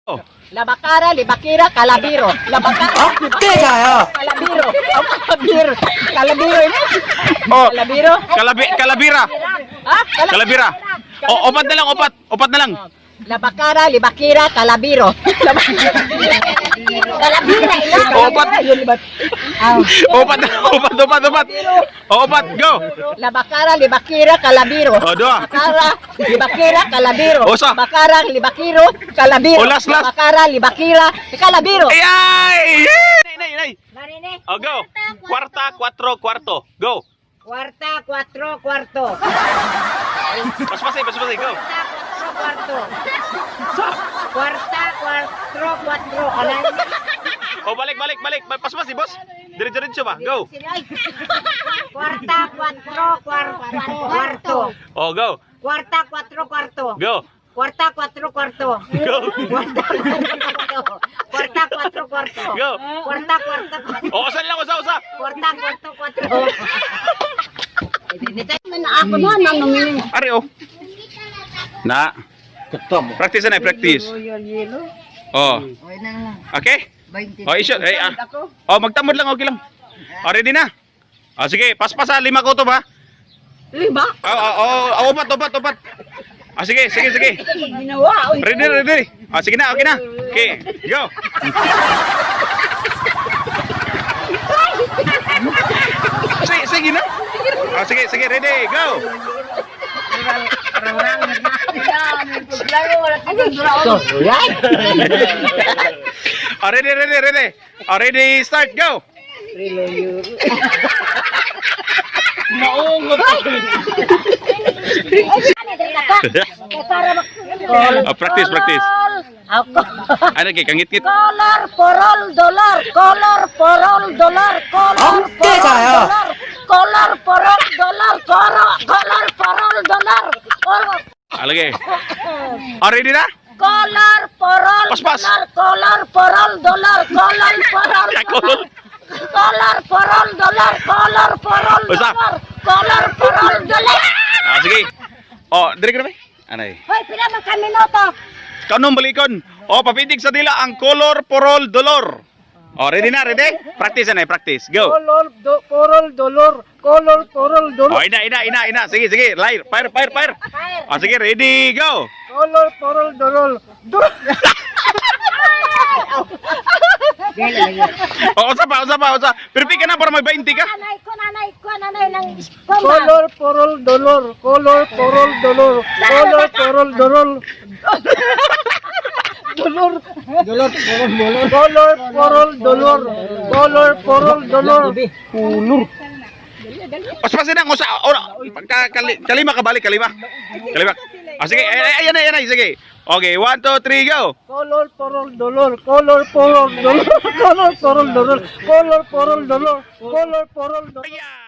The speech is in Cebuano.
Oh. Labakara, libakira, kalabiro. Labakara, Teka! kalabiro. Oh, kalabiro. Kalabiro ini. Oh. Kalabiro. Kalabira. Ha? Kalabira. Oh, opat na lang, opat. Opat na lang. Labakara, libakira, kalabiro. Kalabira, ila. Opat. Opat, opat, opat, opat. Oh, opat, go. Labakara, libakira, kalabiro. Oh, dua. Labakara, libakira, kalabiro. Usa. Labakara, libakiro, kalabiro. Oh, last, last. Labakara, libakira, kalabiro. Ay, ay! Nay, nay, nay. Marine. Oh, go. Kwarta, kwatro, kwarto. Go. Kwarta, kwatro, kwarto. Paspasay, paspasay, go. Kwarta, kwatro, kwarto. Kwarta, kwatro, kwatro. Alay. Oh, balik, balik, balik. Paspasay, boss. Diretso-diretso ba? Go. Kwarta, kwatro, kwarto. Oh, go. Kwarta, kwatro, kwarto. Go. Kwarta, kwatro, kwarto. Go. Kwarta, kwatro, kwarto. Kwarta, kwatro, kwarto. Go. Kwarta, kwarta, kwarto. Oh, usa lang, usa, usa. Kwarta, kwarto, kwatro. Ako na, nanungin. Ari, oh. Na. Practice na, practice. Oh. Okay? Oh, isyo. Eh, ah. Oh, magtamod lang, okay lang. Oh, ready na? Oh, sige, paspas ah, lima ko to ba? Lima? Oh, oh, oh, oh, opat, opat, opat. Ah, sige, sige, sige. Ginawa. Ready, ready. Ah, sige na, okay na. Okay, go. Sige, sige na. Ah, sige, sige, ready, go. Ah, ready, ready, ready. Ah, ready, start, go. Ah, practice, practice. Ako. Ano kay kangit-ngit? Color porol dollar, color porol dollar, color porol dollar, color porol dollar, color color porol dollar, color Ah, lagi. Ah, ready na? color porol Paspas. dollar, color porol dollar, color porol Ya, color. dollar, color porol dollar, color porol Basta. dollar, color porol dollar. Ah, sige. Oh, dire ka na ba? Anay. Hoy, pila man ka minuto? Kanong balikon? Oh, papitig sa dila ang color porol dolor. Oh, ready na, ready? Practice na, practice. Go. Color, do, porol, dolor, color, porol, dolor, Oh, ina, ina, ina, ina. Sige, sige. Liar. Fire, fire, fire. Oh, sige, ready, go. color, porol, dolor, dolor. Oh, usa pa, usa pa, usa. Perfect ka na para may 20 ka. Anay ko nanay ko nanay nang Color, porol, dolor, color, porol, dolor, color, porol, dolor. Dolor. Dolor, porol, dolor. Color, porol, dolor, color, porol, dolor. Color. Paspasin na, usa. Ora, pagka kalima ka balik, kalima. Kalima. Ah, sige, ay, ay, ayan na, ayan na, sige. Okay, 1, 2, 3, go. Color, porol, dolor, color, porol, dolor, color, porol, dolor, color, porol, dolor, color, porol, dolor. Ayan.